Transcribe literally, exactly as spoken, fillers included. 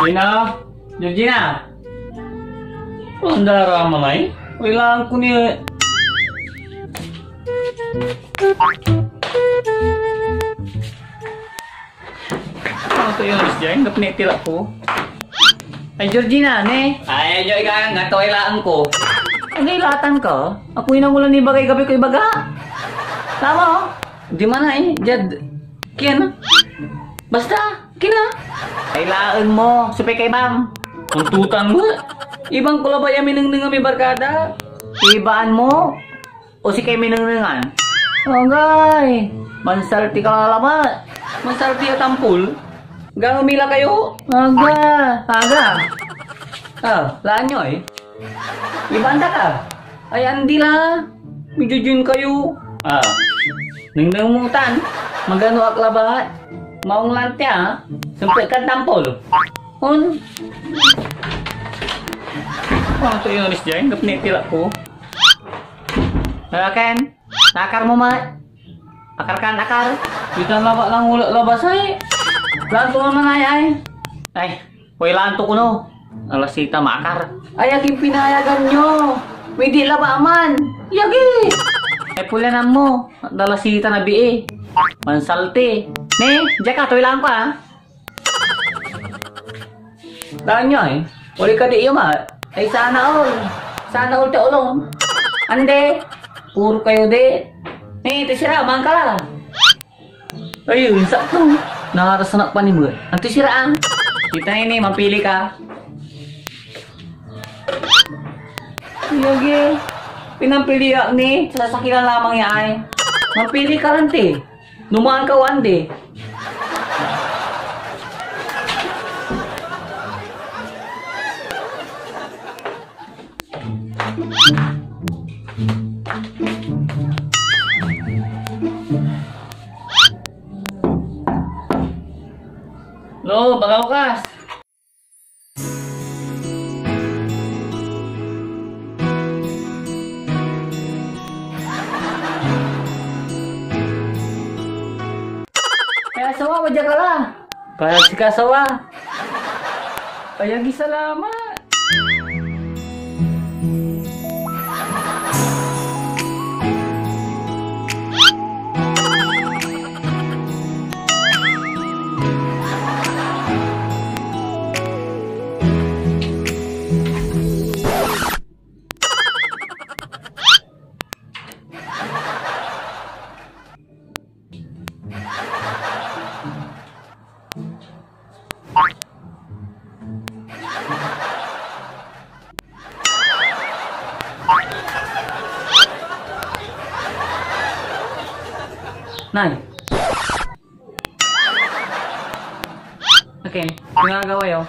Georgina! Georgina! Anda ra man ay? Kailangan ko ni... Ano to yun, Miss Jane? Gapni tila ko. Ay, Georgina, ne? Ay, Joy, ka, gato ay laang ko. Ano ilatan ka? Ako inangulan ni bagay gabi ko ibaga. Tama, oh. Di man ay, jad. Kiyan, ah. Basta, kina. Ay, laen mo. Supay kay bang. Ang tutan mo. Ibang ko labat ya minengneng a may barkada. Ibaan mo. O sikay minengnengan? Agay, mansalti ka la labat. Mansalti a tampol? Gano mila kayo? Aga, aga. Ah, laan nyo eh. Ibaan ta ka. Ay, andi la. Medyo jun kayo. Ah, nengneng mo tan. Magano ak labat. Maong lanti ah. Sempet kan tampol. On. Ano to yun, Miss Jane? Gapni tila ko. Akin, nakar mo ma-, akar kan akar. Itan laba lang ulo labas ay. Lanto man ay ay. Ay, way lanto ko no. Alas sita maakar. Ay, akin pinayagan nyo. May di laba man. Yagi! Ay, pulanan mo. Dalas sita na bii. Mansalti. Ne, diya ka, toy lang ko ah. Daan nyo eh. Uli ka di iyo ma. Ay, sana all. Sana all ti olong. Ande. Puro kayo di. Eh, ito sira, mangka la. Ayun, sakto. Narasan ak pa ni mo. Anto sira ah. Kita ini, mampili ka. Sige. Pinampili ak ni. Sasakilan lamang ya ay. Mampili ka ran ti. Numaan ka, Wandi. Lo, bagaw ka. Kaya asawa, wadya ka la. Para si kasawa. Ay, agi, salamat. Nay. Okay, ginagawa yo.